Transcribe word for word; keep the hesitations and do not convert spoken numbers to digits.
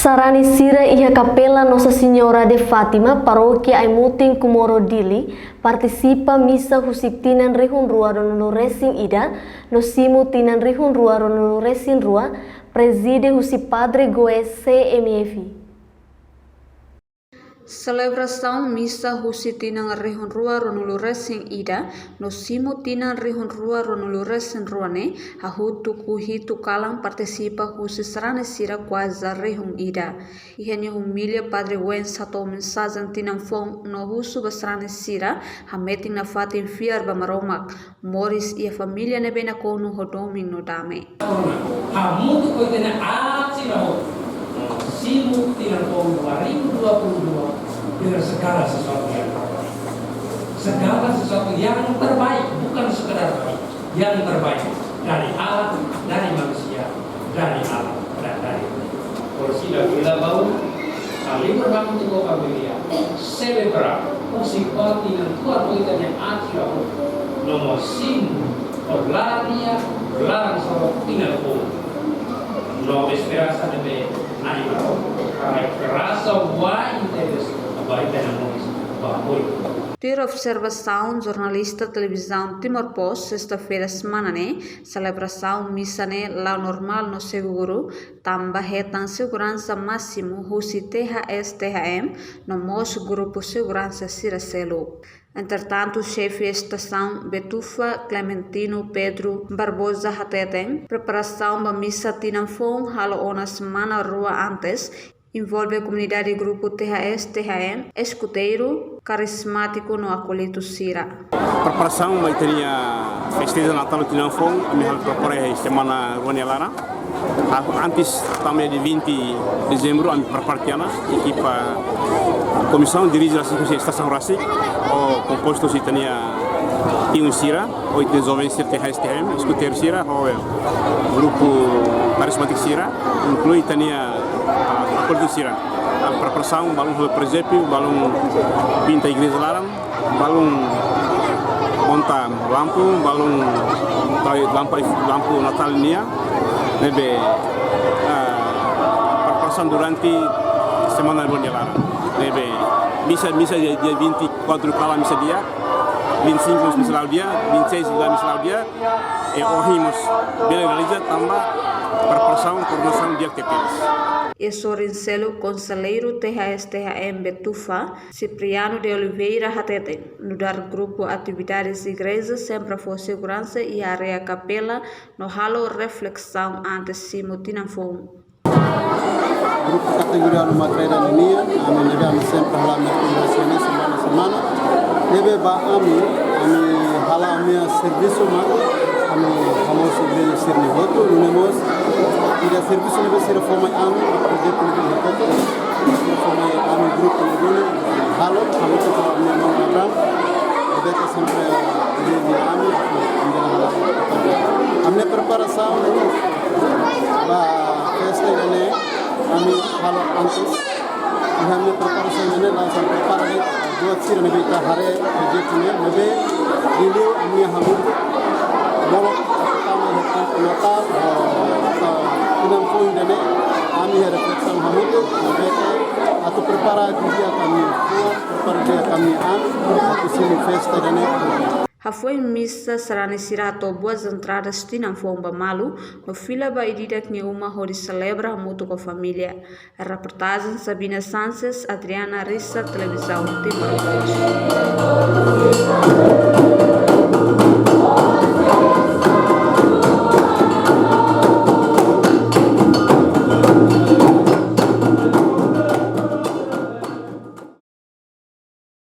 Sarani sira iha Kapela Nossa Senhora de Fátima, Parókia Aimutin, Comoro, Dili, partisipa misa husi tinan rihun rua ruanulu resin ida, no simu tinan rihun rua ruanulu resin rua, prezide husi Padre Goes, C M F. Selebrasaun misa husi tinan rihun rua ruanulu resin ida no simu tinan rihun rua ruanulu resin rua ne'e, hahutu ku hitu kalan partisipa husi sarani sira kuaze rihun ida. Iha nia homília, Padre Wens hato'o mensajen tinan foun no husu ba sarani sira hametin nafatin fiar ba Maromak, moris iha família ne'ebé nakonu ho domin no dame. Hamutuk ho ita-nia aat sira hotu, simu tinan foun dua ribu dua puluh dua dengan segala sesuatu yang terbaik. Segala sesuatu yang terbaik, bukan sekedar baik, yang terbaik dari alam, dari manusia, dari alam, dan dari Tuhan. Orsida fila baun, a libur hamutuk ho família, selebra, husi tinan tuan ho ita-nia aat sira hotu, no mós simu ho laran di'ak, laran sorok tinan foun. No esperansa ne'ebé Nai Maromak, karik rasa wai tebes ba ita-nia moris ba oin. Tuir observasaun jornalista Televizaun Timor Post, sesta-feira semana ne'e, selebrasaun misa ne'e la'o normál no seguru, tanba hetan seguransa másimu husi T H S T H M no mós grupu seguransa sira seluk. Entretantu, xefe estasaun Betufa, Clementino Pedro Barbosa, hateten, preparasaun ba misa tinan foun halo ona semana rua antes, envolve komunidade grupu T H S T H M, eskuteiru, karizmátiku no akolhidu sira. Preparasaun ba ita-nia festa Natál tinan foun, ami halo prepara iha semana rua nia laran. Ah, antes, tanba dia vinte dezembru, ami prepara tiha ona, ekipa komisaun dirije rasik husi estasaun rasik, ho kompostu husi ita-nia timu sira, ho ita-nia joven sira T H S T H M, eskuteiru sira, ho grupu karizmátiku sira, inklui ita-nia, ah, akolhidu sira. Ah, preparasaun, balun halo presépiu, balun pinta igreja laran, balun monta lampu, balun tau lampu, lampu Natál nian, ne'ebé, ah, preparasaun durante semana rua nia laran. Ne'ebé misa, misa dia, dia vinte e quatro kalan misa di'ak, vinte e cinco misa la'o di'ak, vinte e seis misa la'o di'ak, i ohin mós bele realiza tanba preparasaun, koordenasaun di'ak tebes. Iha sorin seluk, konselleiru T H S T H M Betufa, Cipriano de Oliveira, hateten, nu'udar grupu atividades igreja sempre fó seguransa iha área kapela no halo reflesaun antes simu tinan foun. Grupu kategoria no matéria nian, ami ne'ebé ami sempre hala'o ami atividade semana semana. Ne'ebé ba ami, ami hala'o ami-nia servisu mak, ami hamosu igreja sira-nia hotu, nune'e mós ida servisu ne'ebé sira fó mai ami, projetu ne'ebé hotu, sira fó mai ami grupu ne'ebé halo, ami tu ami Maun Abraham, ne'ebé ke sempre dirije ami, ami hala'o. Ami-nia preparasaun ba festa ida-ne'e, ami halo antes. Iha ami-nia preparasaun ne'e, langsung prepara de'it buat sira ne'ebé ita haree, projetu ne'e, ne'ebé liuliu ami hamutuk, molok pertama iha tempu Natál, eh, tinan foun ida-ne'e, ami iha reflesaun hamutuk, ne'ebé atu prepara di'ak ami, prepara di'ak ami an, atu simu festa ida-ne'e. Hafoin misa, sarani sira hato'o buat entradas tinan foun ba malu, no fila ba ida-idak nia uma hodi selebra hamutuk ho família. Reportajen Sabina Sanches, Adriana Rissa, Televizaun Timor Post.